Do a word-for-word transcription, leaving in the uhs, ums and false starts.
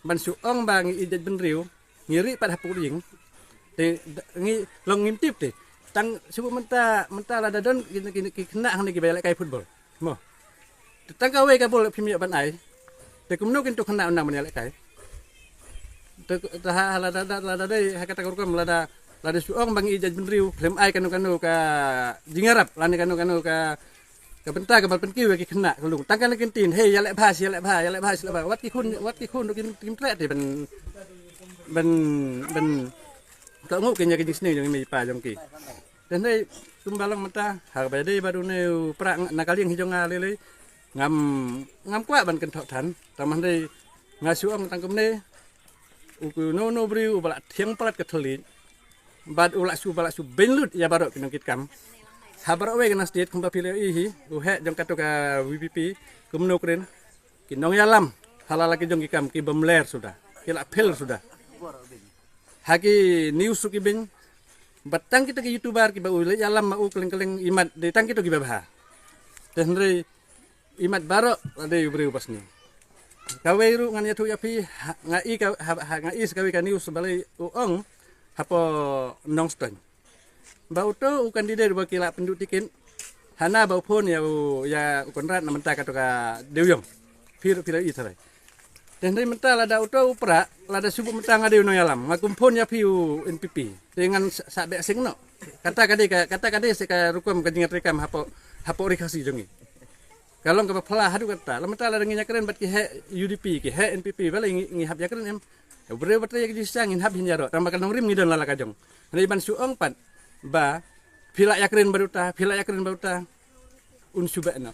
Ban shu ong ba ngi ïeit bynriew, ngi ri pat ha pud ïing. Te ngi long ngim tip te. Tang shu mynta, mynta lada don ki, ki, ki khynnah hangne kiba ïalehkai football. Mo. Te tang kawei ka bol phim ïoh ban ai. Te kumno kin tu khynnah u nang ban ïalehkai. Te ha lada, lada dei ha kata ka rukom lada, lada shu ong ba ngi ïeit bynriew, khlem ai kano kano ka jingïarap lane kano kano ka ka bynta ka ban pynkiew ïa ki khynnah ka lung. Tang kane kin tin, hei, ïaleh bha, ïaleh bha, ïaleh bha, ïaleh bha. Wat ki khun, wat ki khun ruh kin, kin treh te ban, ban, ban ka ngu ki ïa ki jingsneng jong i mei i pa jong ki. Te hynrei kumba long mynta, ha kaba dei bad une u pra na ka liang hi jong nga lei lei. Ngam, ngam kwah ban kynthoh than, tang hynrei nga shu ong tang kumne. U kino kino briew uba la thiang palat ka thylliej bad u la shu, ba la shu beiñ lut ïa baroh ki nongkitkam. Ha baroh wei ka na state kumba phi la ïohi hi, u heh jong kato ka V P P, kumno kren, ki nongïalam ha la la ki jong ki kam ki bym ler suda, ki la phil suda. Ha ki news ruh ki beiñ, bad tang kita ki YouTuber kiba u leit ïalam ma u kylleng kylleng imat dei tang kito kiba bha. Te hynrei imat baroh la dei u briew ba sniew. Kawei ruh ngan ïathuh ïa phi, ha, nga i ka, ha, ha, nga i sa kawei ka news balei u ong hapoh Nongstoiñ. Ba uto u candidate ba ki la pynduh tiket, hana ba u phone ïa u, ïa u Conrad na mynta kato ka dewïong. Phi ruh phi la i tharai. Te hynrei mynta lada uto u pra, lada shu buh mynta nga dei u nongïalam, nga kum phone ïa phi u N P P. Te ngan sa, sa beh seng noh. Kata ka dei ka, kata ka dei sa ka rukom ka jingïatreikam hapoh, hapoh ri Khasi jong ngi. Ka long kaba phylla haduh katta. La mynta lada ngin ïakren bad ki heh U D P, ki heh N P P, balei ngi, ngi hap ïakren em. U briew ba trei ïa ka jingshisha ngin hap hin ïaroh. Tang ba ka nongrim ngi don la la ka jong. Hynrei ban shu ong pat ba phi la ïakren bad uta, phi la ïakren bad uta, un shu beh noh.